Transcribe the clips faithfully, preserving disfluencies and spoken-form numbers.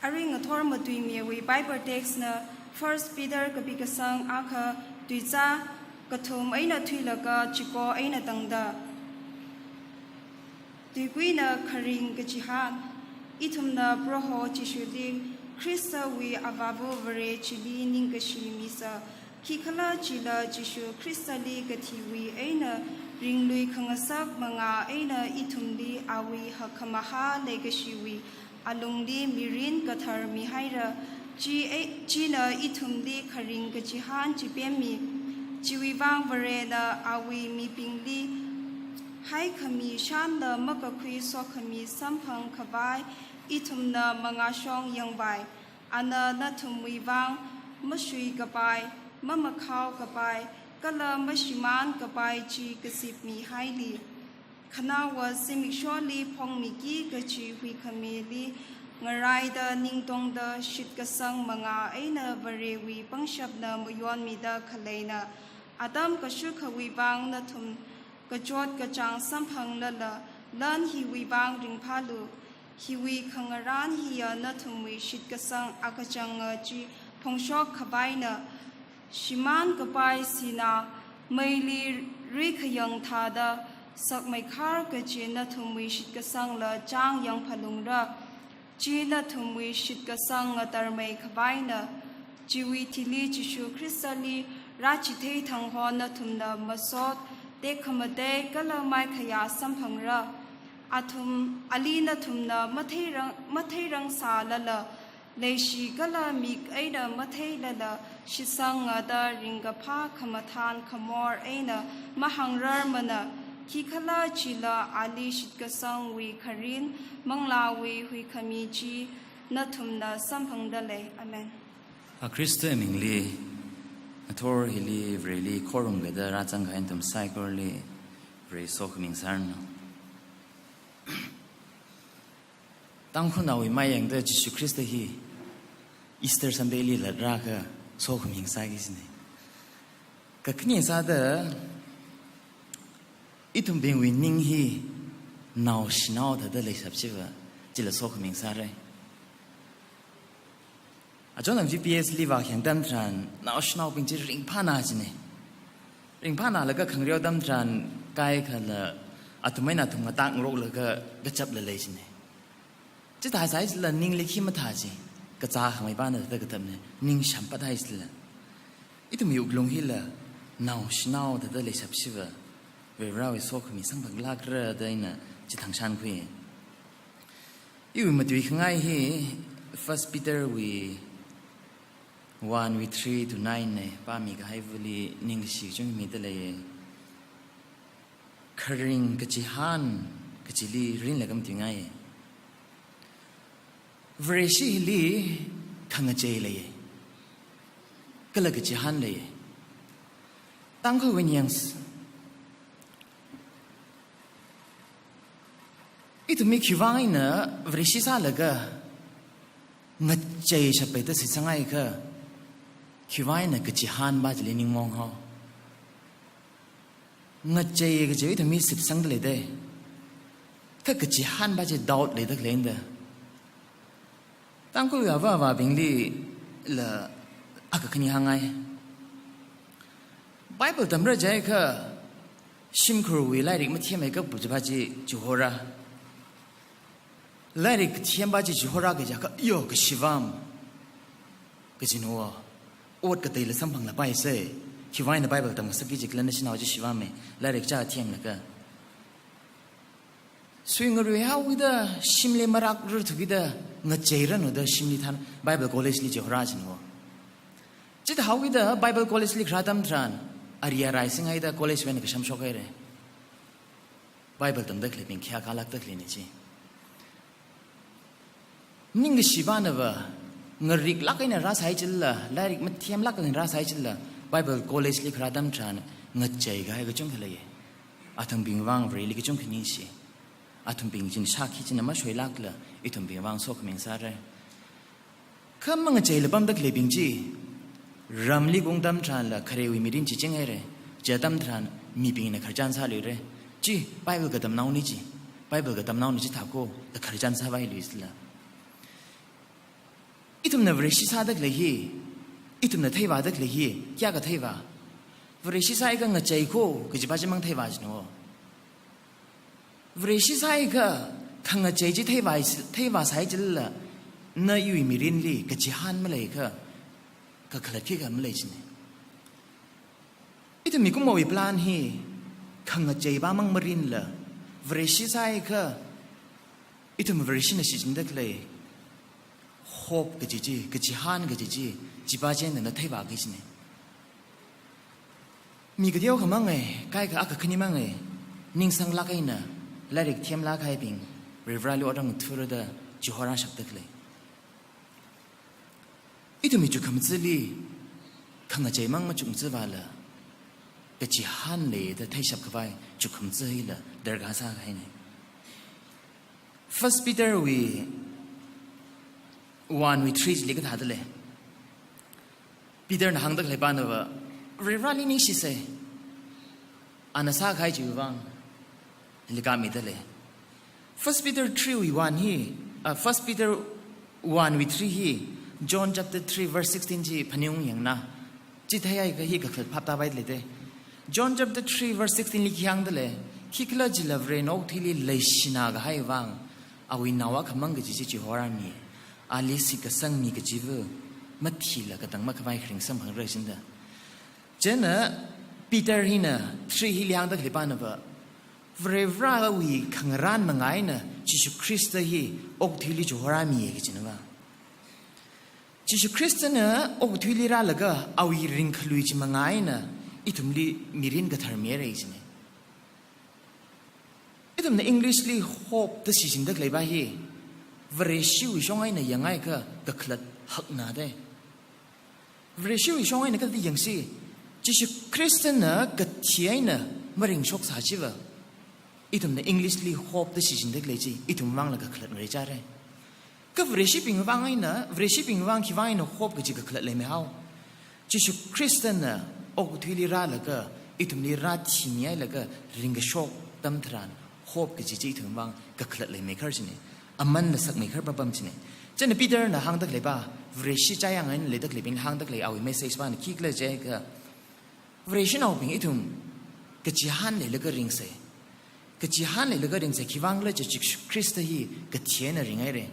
Arui ngathor matuimiwui Bible text na First Peter kapi kasang akha, tuizā kathum eina thuilaga chiko eina tangda. Tuikuina kharing kachihān. Ithumna Proho Jishuli, Khristawui Avāva Vare chili ningkashi misa, khikhalajila Jishu Khristali kathiwui eina ringlui khangasak manga eina ithumli awui hakkhamahā leikashiwui alungli mirin kathar mihaira. Chi e, china ithumli kharing kachihān chi pemmi. Chiwui vang Varena awui mibingli haikhami shānla makakhui sokhami samphang khavai ithumna mangāshong yangvai. Ana nathumwui vang mashuikapai, mamakhao kapai, kala mashimān kapai chi kazip mihaili. Khanaowa zimiksholi phongmiki kachi huikhamili ngaraida ningtongda shitkasang manga eina Varewui pangshapna mayonmida khaleina. Atam kashukhawui vang nathum kachot kachāng samphanglala, lan hiwui vang ringphālu. Hiwui khangarān hiya nathumwui shitkasang akachanga chi phongshok khavaina. Shimān kapai sinā meili ruikhayang thāda sakmeikhar kachi nathumwui shitkasangla chāng yangphalungra. Chi nathumwui shitkasang ngatarmei khavaina. Chiwui thili Jishu Khristali rāchithei thangho nathumna masot, tekhamatei kala maikhayā samphangra. Athum, ali nathumna matheirang, matheirang sālala, leishi kala mik eina matheilala, shitsang ngada ringkaphā khamathān khamor eina mahāngrarmana, khikhalajila ali shitkasangwui kharin, manglāwui huikhami chi nathumna samphangda lei. Amen. A Khrista mingli, ngathor hili, Vareli khorumgada rāzangkahai nathum saikorali, Vare sokhami sāranu. Tangkhulnaowui mayangda Jishu Khrista hi Easter Sunday li latrākha sokhami sāki sine. Kakhane sāda ithumbingwui ning hi naoshinao thāda leishap chiva, chila sokhami sāra. Achon am V P S li vākhayang atam tharan, naoshinaobing chi ringphāna chine. Ringphānalaga khangareo atam tharan, kaikhala athum eina athum ngatak ngaroklaga kachapla lei chine. Chithāsai chila ningli khi mathā chi, kazā khangaipāna thāda kathapne, ning shampathaisila. Ithumwui wuklung hila naoshinao thāda leishap chiva, Varewui sokhami samphanglākra da ina chithang shānkhui. Iwui matuikhangai hi First Peter wui one wui three to nine ne, pāmikahai vali ningkashi kachungkha mida lei. Kharing kachihān kachili rinlaga matuingai. Vareshi hili khangachei lei. Kala kachihān lei. Tangkhulwui ning s-, ithumwui khiwui vang eina Vareshi sālaga ngacheishappai da shitsanghai kha, khiwui vang eina kachihānva chili ningmaong hao. Ngachei kaji ithumwui shitsangda leida. Kha kachihānva chi doubt leida khaleina da. Tangkhul ava avābingli la akha khani hāngngai. Bible tamra jiakha shimkhurwui lairik mathemmei kapu chiva chi chihora. Lairik kathemva chi chihora kajiakha, yo, kashivam. Kajinao, ot kateila samphanglāpai se. Khiwui vang eina Bible tamngasakki jikhala nashinao chi shivamme. Lairik chā themlaga. Suingarui haokida, shimli marak rurthukida, ngacheiranu da shimli than Bible College li chihora jinao. Chithāhaokida Bible College li kharā atam tharan, ari arai singhaida college wui eina kashamshok haira. Bible tamda khaleibing khayākha lākda khaleina chi. Ningkashivana va, ngariklāk eina rāsai chila, lairik mathemlāk eina rāsai chila, Bible College li kharā atam tharan, ngacheikahai kachungkha lei. Athumbing vang Vareli kachungkha ningshi. Athumbing china shākhi china mashoilākla, ithumbing vang sokhami sāra. Kha mangacheila pamda khaleibing chi, ramli kung atam tharanla, kharewui mirin chi chinghaira. Chi atam tharan, mibingna khararchan sāluira. Chi, Bible katamnaona chi. Bible katamnaona chithā ko, da khararchan sāvailuisila. Ithumna Vareshi sādakhalei hi, ithumna theivādakhalei hi, kayākha theivā? Vareshi sāakha ngachei ko kajipa chimang theivā chino. Vareshi sāakha khangachei chi theivā, theivāsai chilala, na iwui mirinli kachihān maleiakha, kakhalat khikha malei chine. Ithum mikumowui plan hi khangacheipa mang marinla, Vareshi sāakha ithum Vareshina shichinda khalei hope kaji chi, kachihān kaji chi, chipa chieina na theivāki kachine. Mi kateokha mangai, kaikha akha khani mangai, ningsanglāk eina, lairik themlāk kahaibing, Varivarali otram ngathāra da chihorāshapda khalei. Ithumwui chukhamzali khangachei mang machukmazavāla, kachihān lei da theishap khavai chukhamza hila darkar sākahaine. First Peter wui one wui three chili kathāda lei. Peterna hāngda khalei panava, Varivarali ningshisei. Ana sākahai chiwui vang, likami dalei. First Peter three wui one hi, uh, First Peter one wui three hi, John chapter three verse sixteen chi phaningung yangna. Chi theiakha hi kakhalat phapta pai dalei te. John chapter three verse sixteen li khi hāngda lei, khikhalajila Varena okathuili leishina kahai vang, awui nao akhamang kaji chi chihorāmi. Ali shitkasang mi kachiva, mathila katang makhavai kharing samphangra shinda. Chieina Peter hina three hili hāngda khalei panava, Varivarawui khangarān manga eina Jishu Khrista hi okathuili chihorāmi kajinava. Jishu Khristana okathuili rālaga awui ringkhalui chi manga eina ithumli mirin kathar mihaira kajine. Ithumna English li hope da shichinda khaleipa hi, Vareshiwui shong eina yangakha kakhalat hakna dei. Vareshiwui shong eina kathi yangsi, Jishu Khristana kathi eina maringshok sā chiva, ithumna English li hope da shichinda khalei chi, ithum vangla kakhalat ngareichāra. Kha Vareshibing vang eina, Vareshibing vang khivang eina hope kaji kakhalat leimihao. Jishu Khristana okathuili rālaga, ithumli rāthimihailaga, ringkashok atam tharan, hope kaji chi ithum vang kakhalat leimeikhar chine. Amanla sakmeikhar papam chine. Chieina Peterna hāngda khaleipa, Vareshi chayang eina leida khaleibing hāngda khalei awui message pana khikhala jiakha, Vareshinaobing ithum, kachihān leilaga ringsei. Kachihān leilaga ringsei, khiwuivang khala jiakha Jishu Khrista hi kathi eina ringhaira.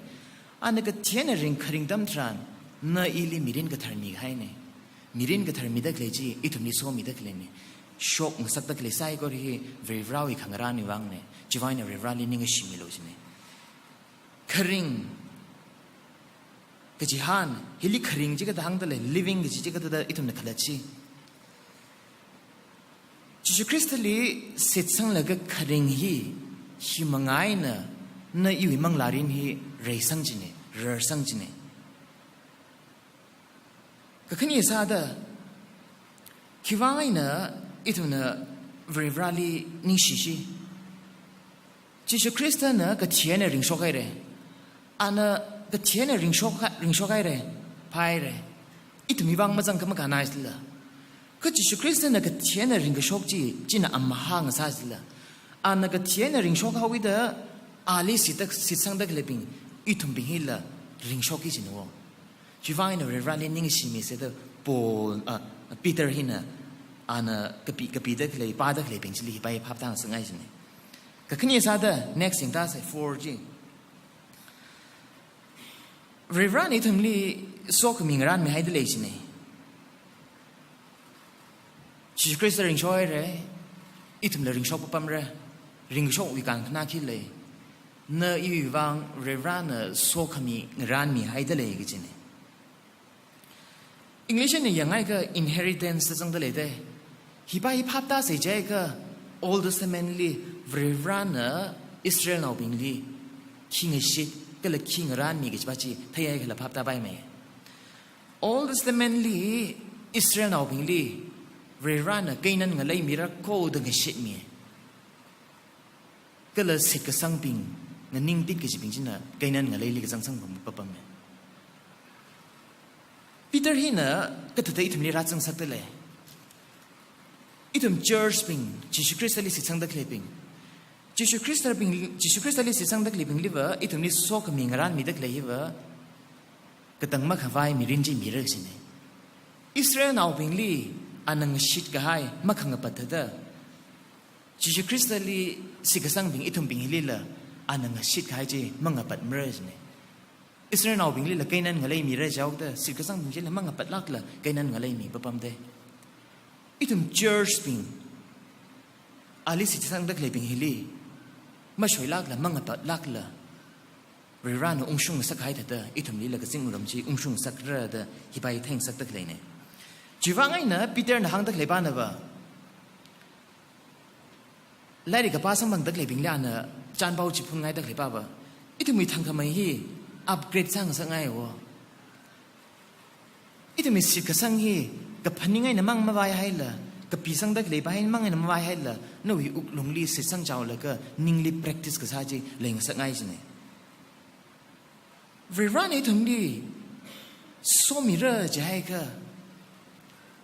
Ana kathi eina ring kharing atam tharan, na ili mirin kathar mikahaina. Mirin kathar mida khalei chi, ithumli somida khaleina. Shokngasakda khalei saikora hi, Varivarawui khangarānwui vangna. Chiwui vang eina Varivarali ningshimilu chine. Kharing, kachihān, hili kharing chi kathāda hāngda lei, living kaji chi kathāda ithumna khalat chi. Jishu Khristali shitsanglaga kharing hi, hi manga eina, na iwui manglārin hi, reisang chine, rarsang chine. Kakhane sāda, khiwuivang eina ithumna Varivarali ningshishi. Jishu Khristana kathi eina ringshokhaira. Ana kathi eina ringshok, ringshokhaira. Phaira. Ithumwui vang mazang khamakhanai sila. Kha Jishu Khristana kathi eina ringkashok chi, china amahāng sā sila. Ana kathi eina ringshok haowuida, ali shita, shitsangda khaleibing, ithumbing hila ringshoki chine wo. Chiwuivang eina Varivarali ningshimise da Paul, ah, Peter hina, ana kapi, kapida khalei, pāda khaleibing chili hipa hi phaptāngasakngai chine. Kakhane sāda, next yangda sai four chi. Varivarana ithumli sokhami ngarānmihaida lei chine. Jishu Khrista ringshokhaira, ithumla ringshok papamra, ringkashokwui kankhana khi lei, na iwui vang Varivarana sokhami ngarānmihaida lei kachine. English eina yangakha inheritance da zangda lei te. Hipa hi phaptāsei jiakha Old Testament li Varivarana Israelnaobingli khi ngashit kala khi ngarānmi kajipa chi theiakhala phaptāpaimei. Old Testament li Israelnaobingli Varivarana Canaan ngalei mirakho da ngashitmi. Kala shitkasangbing, nganingtit kajibing china Canaan ngaleili kazang sangpam papammi. Peter hina kathāda ithumli rāzangasakda lei. Ithum church bing, Jishu Khristali shitsangda khaleibing. Jishu Khrista bing, Jishu Khristali shitsangda khaleibingliva, ithumli sokhami ngarānmida khalei hiva, katang makhavai mirin chi mira kajina. Israelnaobingli ana ngashit kahai makhangapat thāda, Jishu Khristali shitkasangbing ithumbing hilila ana ngashit kahai chi mangapatmara kajina. Israelnaobinglila Canaan ngalei mira jihaoda shitkasangbing chila mangapatlākla Canaan ngalei mipapamda. Ithum church bing, ali shitsangda khaleibing hili mashoilākla mangapatlākla Varivarana ungshung ngasakhai thāda ithumlila kazing otram chi ungshung ngasakra da hipai theingasakda khaleina. Chiwuivang eina Peterna hāngda khalei pānava, lairik kapā samphangda khaleibingli ana chānpao chi phungngaida khalei pāva, ithumwui thangkhamei hi upgrade sāngasakngaiwo. Ithumwui shitkasang hi kaphaning einamang mavaihaila, kapisangda khalei pā einamang eina mavaihaila, nawui wuklungli shitsangchaolaga ningli practice kasā chi leingasakngai kajina. Varivarana ithumli somira jiakha,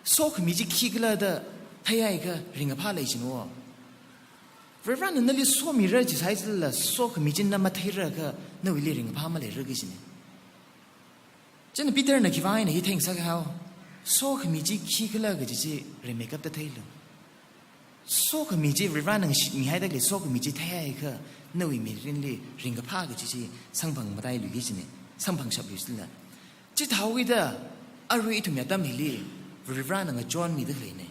sokhami chi khikhala da theikha ringkaphā lei kajina. Varivarana nali somira jisai chila sokhami chi na matheirakha nawuili ringkaphā maleira kajina. Chieina Peterna khiwuivang eina hi theingasak hao, sokhami chi khikhala kaji chi rimeikapta theilu. Sokhami chi, Varivarana ngashitmihaida khalei sokhami chi theihaiakha nawui mirinli ringkaphā kaji chi samphang matailuiki kajina, samphangshapluiki kajina. Chithāhaokida arui ithumwui atam hili Varivarana ngachonmida khaleina.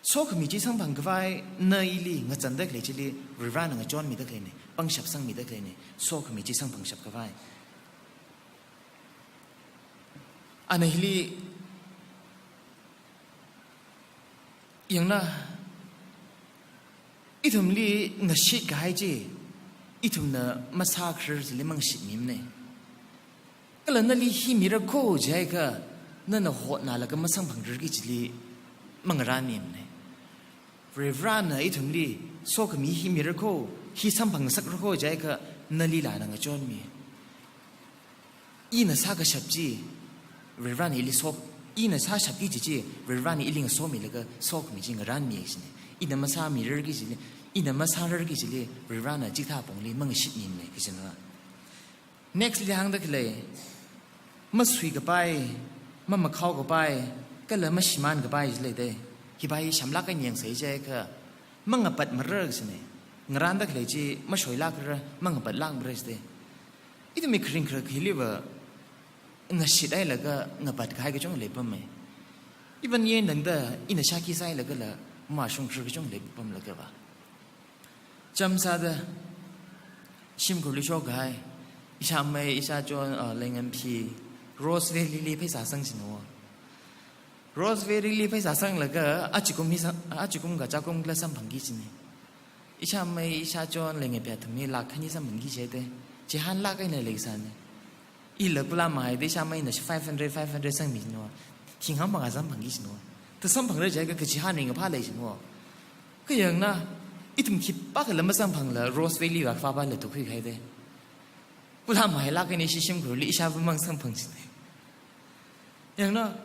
Sokhami chi samphang khavai na ili ngachonda khalei chili Varivarana ngachonmida khaleina, pangshap sangmida khaleina, sokhami chi samphangshap khavai. Ana hili yangna, ithumli ngashit kahai chi ithumna masākharar chili mangashitmimana. Kala nali hi mirakho jiakha nana hotnalaga masamphangrar kaji chili mangarānmimana. Varivarana ithumli sokhami hi mirakho, hi samphangngasakrakho jiakha nalila ana ngachonmi. Ina sākashap chi Varivarana ili so, ina sāshapki kaji chi Varivarana ili ngasomilaga sokhami chi ngarānmi kajina. Ina masāmirarki chili, ina masārarki chili Varivarana chithā pongli mangashitmimana kajina. Next li hāngda khalei, masuikapai, mamakhaokapai, kala mashimānkapai chi leida. Hipai shamlāk eina yangsei jiakha mangapatmara kajina. Ngarānda khalei chi mashoilākra, mangapatlākmara jida. Ithumwui kharing kharak hiliva ngashit hailaga ngapat kahai kachungkha leipamma. Even yāng tangda ina shākhi sāhailagala mashungkharar kachungkha leipamlagava, chāmsāda shimkhurli shokkahai ishāmei, ishāchon, ah, Leingamphi, Rose Valley li pheisā sangchina. Rose Valley li pheisā sanglaga achikum hi sa-, achikum kachākum kala samphangki kajina. Ishāmei, ishāchon Leingamphi athumli lakh khani samphangki jida. Chihān lāk eina leisāna. Ila kula mahaida ishāmeina five hundred, five hundred sangmina. Thing hangphangā samphangki kajina. Thā samphangrar jiakha kachihān ringkaphā lei kajina. Kha yangna, ithum khipākhala masamphangla Rose Valley vak fabala tukhui kahaida. Kula mahai lāk eina ishi shimkhurli ishāva mang samphang kajina. Yangna,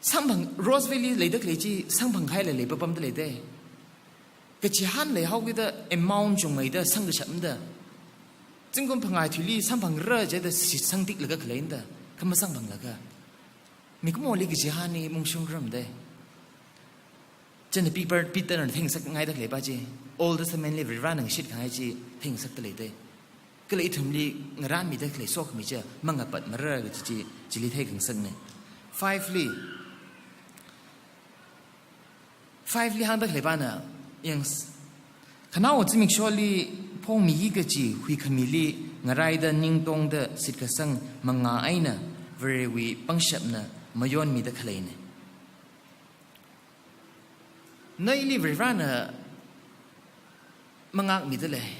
samphang, Rose Valley leida khalei chi samphangkahaila leipapamda leida. Kachihān leihaokida amount chungmeida sangkashapmada. Zingkum phangā thuili samphangra jida shitsangtiklaga khaleina da, kha masamphanglaga mikumoli kachihān hi mungshungramda. Chieina Peter, Peterna theingasakngaida khalei pā chi, Old Testament li Varivarana ngashit kahai chi theingasakda leida. Kala ithumli ngarānmida khalei sokhami chi mangapatmara kaji chi, chili theikhangasakna. Five li, five li hāngda khalei pāna, yangs-, khanaowa zimiksholi phongmiki kaji huikhamili ngaraida ningtongda shitkasang mangā eina Varewui pangshapna mayonmida khaleina. Na ili Varivarana mangākmida lei.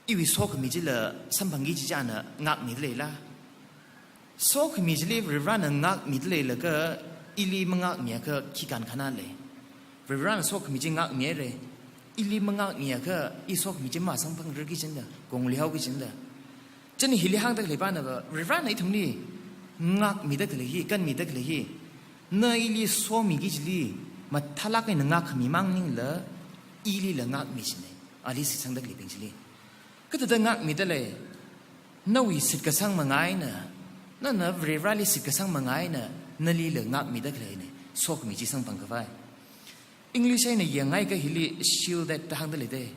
Iwui sokhami chila samphangki kaji chi ana ngākmida leila? Sokhami chili Varivarana ngākmida leilaga ili mangākmiakha khikān khana lei. Varivarana sokhami chi ngākmihaira. Ili mangākmiakha i sokhami chi masamphangrarki kajina, kongli haoki kajina. Chieina hili hāngda khalei pānava, Varivarana ithumli ngākmida khalei hi, kanmida khalei hi, na ili somiki kajili mathālāk eina ngākkhami mang maningla, ilila ngākmi kajina, ali shitsangda khaleibing chili. Kathāda ngākmida lei? Nawui shitkasang manga eina, nana Varivarali shitkasang manga eina, nalila ngākmida khaleina, sokhami chi samphang khavai. English eina yangngaikha hili shield that da hāngda leida.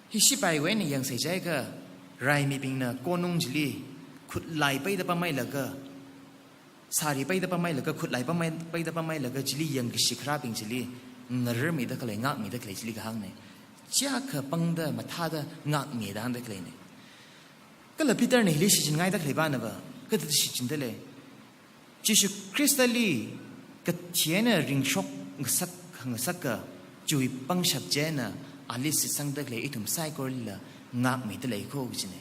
Hi sipaiwui eina yangsei jiakha, raimibingna konung chili khutlai paida pamhailaga, sari paida pamhailaga, khutlai pamhai, paida pamhailaga chili yangkashi kharābing chili ngararmida khalei, ngākmida khalei chili kahāngna. Chiakha pangda mathāda ngākmida hāngda khaleina. Kala Peterna hili shichinngaida khalei panava, kathāda shichinda lei. Jishu Khristali kathi eina ringshok ngasak, ngasaka chiwui pangshap chieina ali shitsangda khalei ithum saikoralila ngākmida lei kho kajina.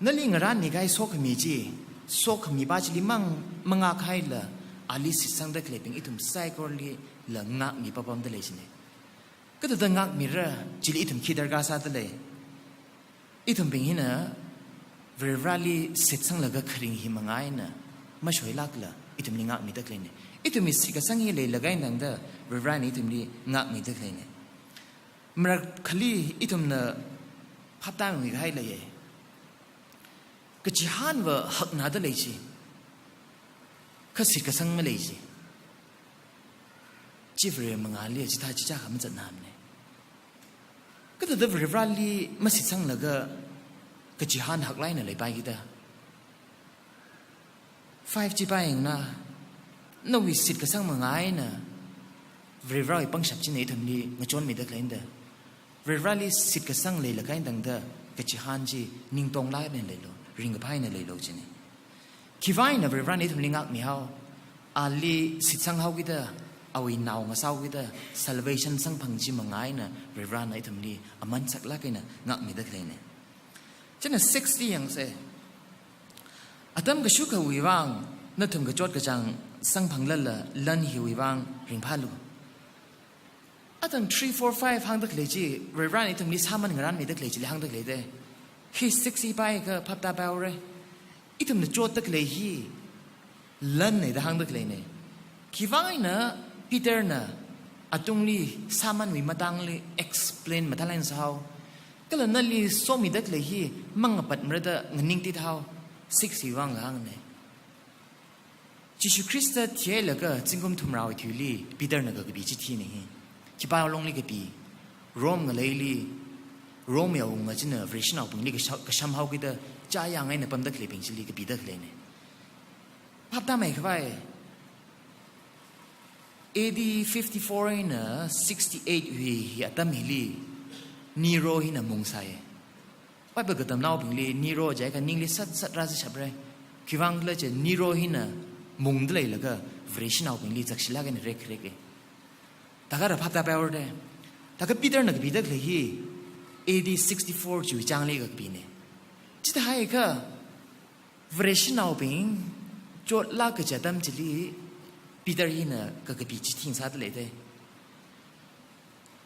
Nali ngarānmi kahai sokhami chi, sokhami pa chili mang mangākhaila, ali shitsangda khaleibing ithum saikoralila ngākmi papamda lei jina. Kathāda ngākmira, chili ithum khi darkar sāda lei. Ithumbing hina Varivarali shitsanglaga kharing hi manga eina mashoilākla ithumli ngākmida khaleina. Ithumwui shitkasang hi leilaga eina tangda Varivarana ithumli ngākmida khaleina. Marakhali ithumna phaptāmikahai leiya. Kachihānva haknada lei chi. Kha shitkasang malei chi. Chi Vare mangāli chithā chichā khamazatnamna. Kathāda Varivarali mashitsanglaga kachihān haklāk eina leipaikida. Five chi pāyangna, nawui shitkasang manga eina Varivarawui pangshap china ithumli ngachonmida khaleina da. Varivarali shitkasang leilaga eina tangda kachihān chi ningtonglāk eina leilu, ringkaphā eina leilu jina. Khiwui vang eina Varivarana ithumli ngākmihao, ali shitsanghaokida, awui nao ngasāhaokida, salvation samphang chi manga eina Varivarana ithumli aman saklāk eina ngākmida khaleina. Chieina six li yangsa. Atam kashukhawui vang, nathum kachot kachāng samphanglala lan hiwui vang ringphālu. Atam three, four, five hāngda khalei chi, Varivarana ithumli sāman ngarānmida khalei chili hāngda khaleida. Hi six hi pāakha phaptāpaira. Ithumna chotda khalei hi lanna da hāngda khaleina. Khiwui vang eina Peterna atungli sāmanwui matangli explain mathālāk eina sāhao. Kala nali somida khalei hi mangapatmara da nganingtithao. Six hiwui vang kahāngna. Jishu Khrista thihailaga zingkum thumrāwui thuili Peterna kakapi chithi na hi. Khipā longli kapi, Rome ngaleili, Rome yaowunga china Vareshinaobingli kasha-, kashamhaokida chāyang eina pamda khaleibing chili kapida khaleina. Phaptāmei khavai, A D fifty-four eina sixty-eight wui hi atam hili Nero hina mungsai. Bible katamnaobingli Nero jiakha ningli sat sat rāzashapra. Khiwui vang khala chi Nero hina mungda leilaga Vareshinaobingli zakshilāk eina rekhareka. Thākha rā phaptāpaira da. Thākha Peterna kapida khalei hi A D sixty-four chiwui chāngli kakapina. Chithāhaiakha Vareshinaobing chotlāk kaji atam chili Peter hina kakapi chithi ngasāda leida.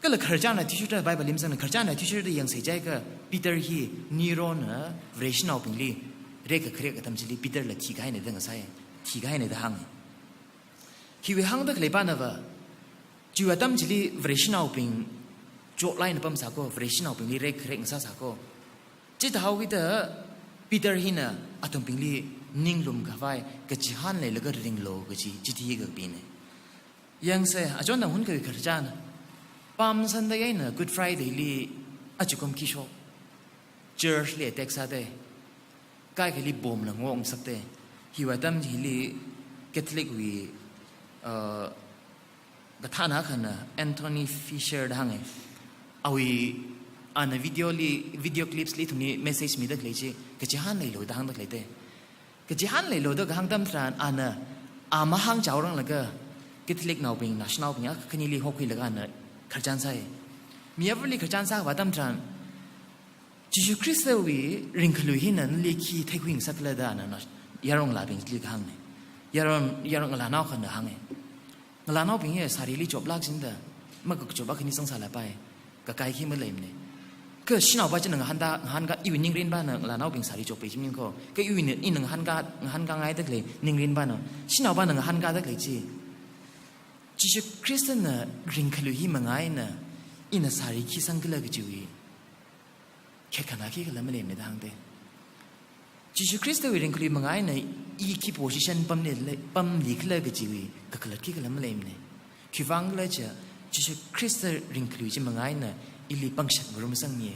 Kala khararchan athishurda Bible lim zangna khararchan athishurda yangsei jiakha Peter hi Nerona Vareshinaobingli rekkharek atam chili Peterla thikahaina da ngasai, thikahaina da hānga. Khiwui hāngda khalei panava, chiwui atam chili Vareshinaobing chotlāk eina pamsāko, Vareshinaobingli rekkharek ngasāsāko. Chithāhaokida Peter hina athumbingli ninglum khavai kachihān leilaga ringlu kaji chithi hi kakapina. Yangsa, achon tangkhunkawui khararchan. Palm Sunday eina Good Friday li achukum khi shok. Church li attack sāda. Kaikhali bomb la ngongsakda. Hiwui atam hili Catholic wui, uh, kathāna akhana Anthony Fisher da hānga. Awui, ana video li, video clips li ithumli message mida khalei chi, kachihān leilu da hāngda khaleida. Kachihān leilu da kahāng atam tharan ana, a mahāngchaoranglaga Catholic naobing, naoshinaobing akha khanili hokhuilaga ana khararchan sāi. Mi avarli khararchan sākhavā atam tharan, Jishu Khristawui ringkhalui hina nali khi theikhui ngasakhala da ana, ana yaron ngalābingli kahāngna. Yaron, yaron ngalānao akhana hānga. Ngalānaobing hi sarili choplāk sinda, makakachop akhani zangsālapai, kakai khi maleimana. Kha shanaova china ngahānda, ngahānka iwui ningrin pana ngalānaobing sari choppai chi maningkho. Kha iwui ni, ina ngahānka, ngahānkangaida khalei ningrin pana. Shanaovana ngahānkada khalei chi. Jishu Khristana ringkhalui hi manga eina, ina sari khi zangkhala kajiwui khekhanā khikhala maleimana da hāngda. Jishu Khristawui ringkhalui manga eina i khi position pamli le, pamli khala kajiwui kakhalat khikhala maleimana. Khiwuivang khala jiakha Jishu Khrista ringkhalui chi manga eina ili pangshap ngarumsangmiya,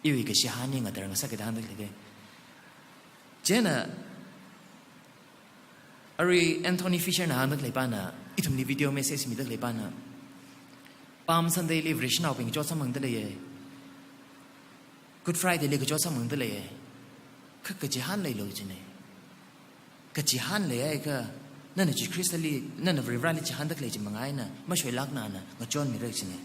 iwui kachihān hi ngatharngasak kida hāngda khalei. Chieina arui Anthony Fisher na hāngda khaleipana, ithumli video message mida khaleipana, Palm Sunday li Vareshinaobing kachot samphangda leiya, Good Friday li kachot samphangda leiya. Kha kachihān leilo jina. Kachihān leiakha, nana Jishu Khristali, nana Varivarali chihānda khalei chi manga eina mashoilākna na ngachonmira jina.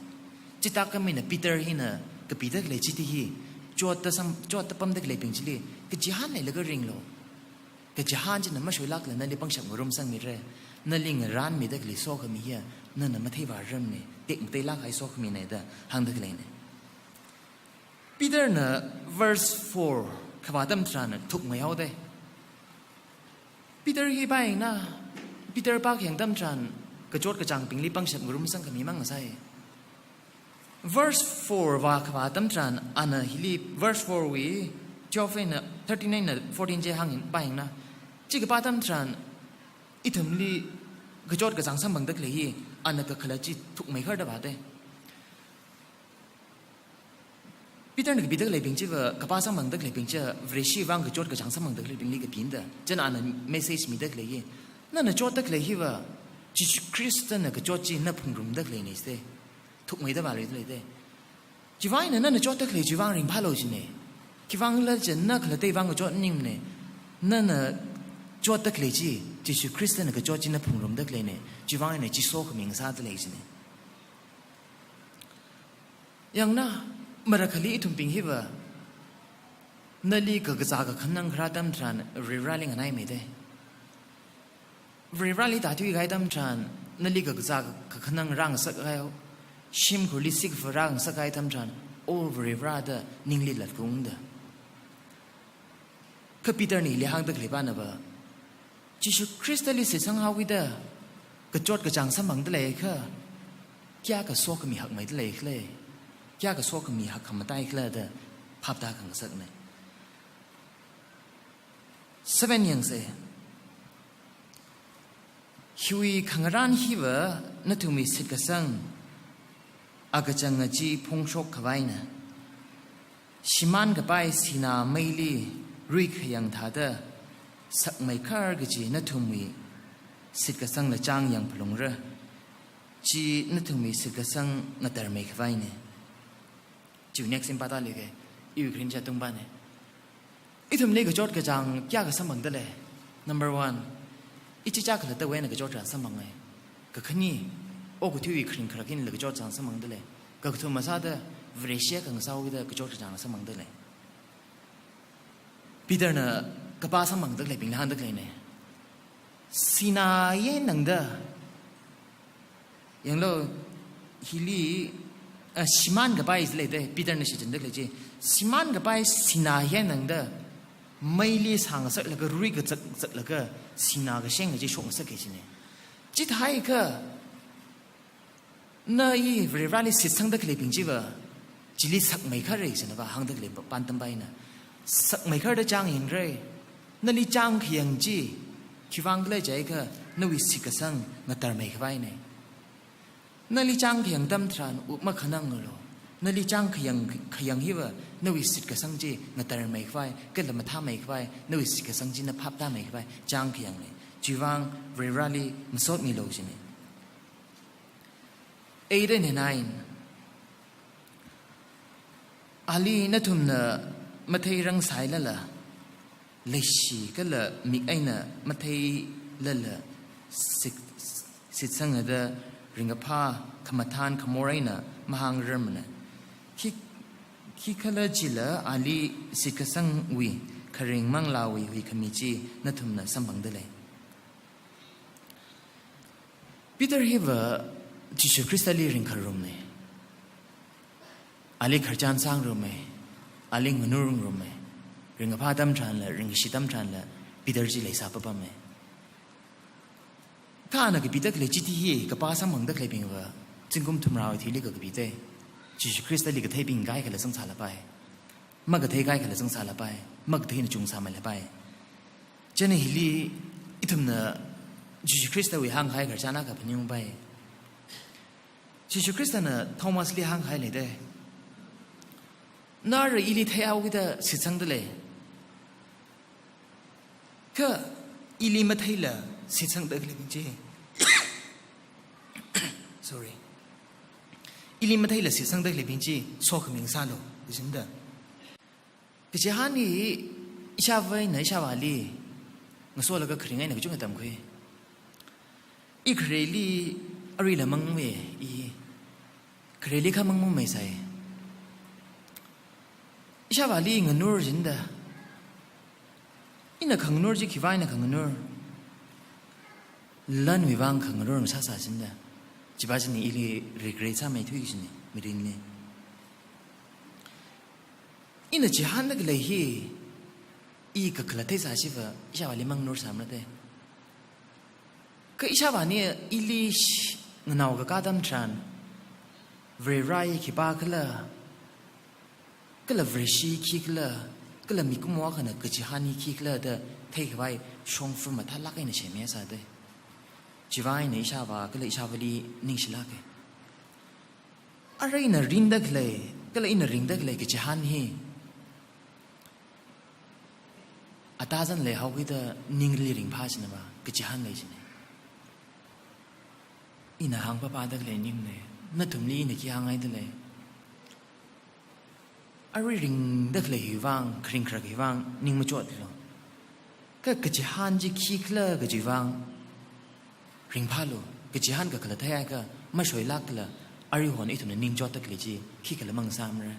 Chithākha mina Peter hina kapida khalei chithi hi, chotta sam, chotta pamda khaleibing chili kachihān leilaga ringlu. Kachihān china mashoilākla nali pangshap ngarumsangmira, nali ngarānmida khalei sokhami hiya nana matheivārarmana, tekmateilāk kahai sokhamina da hāngda khaleina. Peter na verse four khavā atam tharan thukmeihaoda. Peter hi pāyangna, Peter pākhayang atam tharan kachot kachāngbingli pangshap ngarumsang khami mang ngasai. Verse four vā khavā atam tharan ana hili, verse four wui twelve eina thirteen eina fourteen chi hāngin pāyangna. Chi kapā atam tharan ithumli kachot kachāng samphangda khalei hi ana kakhalat chi thukmeikharda vāda. Peter na kapida khaleibing chiva, kapā samphangda khaleibing chiva Vareshiwui vang kachot kachāng samphangda khaleibingli kapida. Chieina ana message mida khalei hi, nana chotda khalei hiva Jishu Khristana kachot chi na phungrumda khaleina jida. Thukmeida vāluida leida. Chiwuivang eina nana chotda khalei chiwuivang ringphālu jina. Khiwuivang khala jiakha na khalattawui vang kachot maningmana. Nana chotda khalei chi Jishu Khristana kachot chi na phungrumda khaleina. Chiwuivang eina chi sokhami ngasāda lei jina. Yangna, marakhali ithumbing hiva nali kakazā kakhanang kharā atam tharan Varivarali nganaimeida. Varivarali tāthui kahai atam tharan, nali kakazā kakhanang rāngasak kahai, shimkhurli sikafa rāngasak kahai atam tharan, O Varivara da ningli latungda. Kha Peter na hili hāngda khaleipana va, Jishu Khristali shitsanghaokida kachot kachāng samphangda leiakha, kayākha sokhami hakmeida leikhala, kayākha sokhami hakkhamataikhala da phap tākhangasakna. Seven yangsa. Hiwui khangarān hiva nathumwui shitkasang akachanga chi phongshok khavaina. Shimānkapai sinā meili ruikhayang thāda sakmeikhar kaji nathumwui shitkasangla chāngyang phalungra. Chi nathumwui shitkasang ngatarmei khavaina. Chiwui next eina pātāluika, iwui kharing chi atungpana. Ithumli kachot kachāng kayākha samphangda lei. Number one, ichicha khalattawui eina kachot kachāng samphangai. Kakhane, okathuiwui kharing kharak einala kachot kachāng samphangda lei. Kakathuma sāda, Vareshi khangasāhaokida kachot kachāng samphangda lei. Peter na kapā samphangda khaleibingli hāngda khaleina. Sinā yāng tangda. Yanglu, hili, ah, shimānkapai jilei da, Peter na shichinda khalei chi. Shimānkapai sinā yāng tangda, meili sāngasaklaga, rui kazak zaklaga, sinā kasheng chi shokngasaka jina. Chithākha, na i Varivarali shitsangda khaleibing chiva, chili sakmeikhara jina va hāngda khalei pāntampai na. Sakmeikharda chāngyangra. Nali chāngkhayang chi, khiwuivang khala jiakha, nawui shitkasang ngatarmei khavaina. Nali chāngkhayang atam tharan, wuk makhananglu. Nali chāngkhayang, khayang hiva, nawui shitkasang chi ngatarmei khavai, kala mathāmei khavai, nawui shitkasang chi na phap tāmei khavai, chāngkhayangna. Chiwuivang Varivarali masotmilu jina. Eight and nine. Ali nathumna matheirangsailala, leishi kala mik eina matheilala, shit, shitsangda ringkaphā khamathān khamor eina mahāngrarmana. Khi, khikhalajila ali shitkasangwui kharing manglāwui huikhami chi nathumna samphangda lei. Peter hiva Jishu Khristali ringkharumna. Ali khararchan sāngarumma. Ali nganurumma. Ringkaphā atam tharanla, ringkashi atam tharanla, Peter chi leisā papamma. Kha ana kapida khalei chithi hi kapā samphangda khaleibingva, zingkum thumrāwui thili kakapida. Jishu Khristali katheibing kaikhala zangsālapai. Makathei kaikhala zangsālapai, makatheina chungsāmeilapai. Chieina hili ithumna Jishu Khristawui hāngkahai khararchan akha phaning ungpai. Jishu Khristana Thomasli hāngkahai leidei. Nara ili theihaokida shitsangda lei. Kha ili matheila shitsangda khaleibing chi. Sorry. Ili matheila shitsangda khaleibing chi sokhami ngasālu, da jinda. Kachihān hi ishāvā eina ishāvāli ngasolaga kharing eina kachungkha tamkhui. I khareli aruila mangmei, i khareli kha mangmei sai. Ishāvāli nganur jinda. Ina khanganur chi khiwui vang ina khanganur. Lanwui vang khanganur masāsā jinda. Chiva china ili regret sāmeithui kajina, mirinli. Ina chihānda khalei hi, i kakhalat theisā chiva, ishāvāli manganur sāmara dei. Kha ishāvāna ili sh-, nganao kakā atam tharan, Varivara hi khipākhala, kala Vareshi khikhala, kala mikumo akhana kachihān hi khikhala da theikhavai shongfa mathālāk eina shemmi sā dei. Chiva eina ishāvā, kala ishāvāli ningshilāka. Arui ina ringda khalei, kala ina ringda khalei kachihān hi. Atazan leihaokida ningli ringphā china va, kachihān lei china. Ina hāngpapāda khalei ningna, nathumli ina khi hānghaida lei. Arui ringda khalei hiwui vang, kharing kharak hiwui vang, ning machotlu. Kha kachihān chi khikhala kajiwui vang, ringphālu, kachihān kakhalat theiakha, mashoilākla, aruihon ithumna ning chotda khalei chi, khikhala mangasāmara.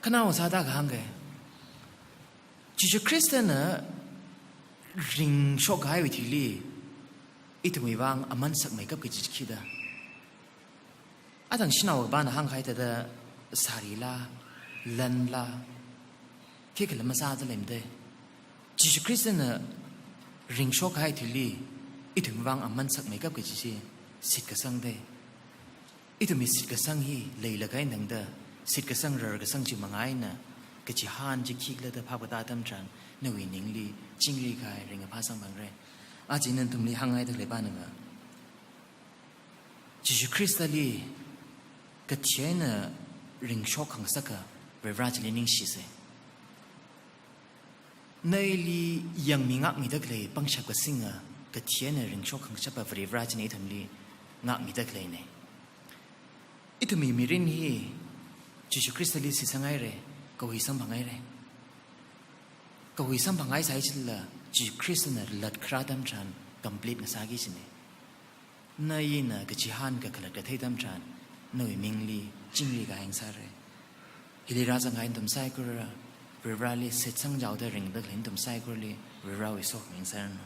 Khanao sāda kahāngka. Jishu Khristana ringshokkahaiwui thili, ithumwui vang aman sakmeikap kaji chi khida. Athang shanao kapāna hāngkahai thāda sarila, lanla, khikhala masāda leimada. Jishu Khristana ringshokkahai thili, ithumwui vang aman sakmeikap kaji chi, shitkasang dei. Ithumwui shitkasang hi leilaga eina tangda, shitkasang rarkasang chi manga eina, kachihān chi khikhala da phap katā atam tharan, nawui ningli, chingri kahai ringkaphā samphangra. Aja ina nathumli hānghaida khalei pāna va. Jishu Khristali kathi eina ringshok khangasaka Varivara chili ningshisa. Naili yangmi ngākmida khalei pangshap kasinga kathi eina ringshok khangashapa Varivara china ithumli ngākmida khaleina. Ithumwui mirin hi Jishu Khristali shitsanghaira, kahui samphanghaira. Kahui samphanghai sāi chila Jishu Khristana latkharā atam tharan complete ngasāki kajina. Na ina kachihān kakhalat kathei atam tharan, nawui mingli chingri kahai ngasāra. Hili rāzanghai nathum saikorali, Varivarali shitsangjaoda ringda khalei nathum saikorali, Varivarawui sokhami ngasāranu.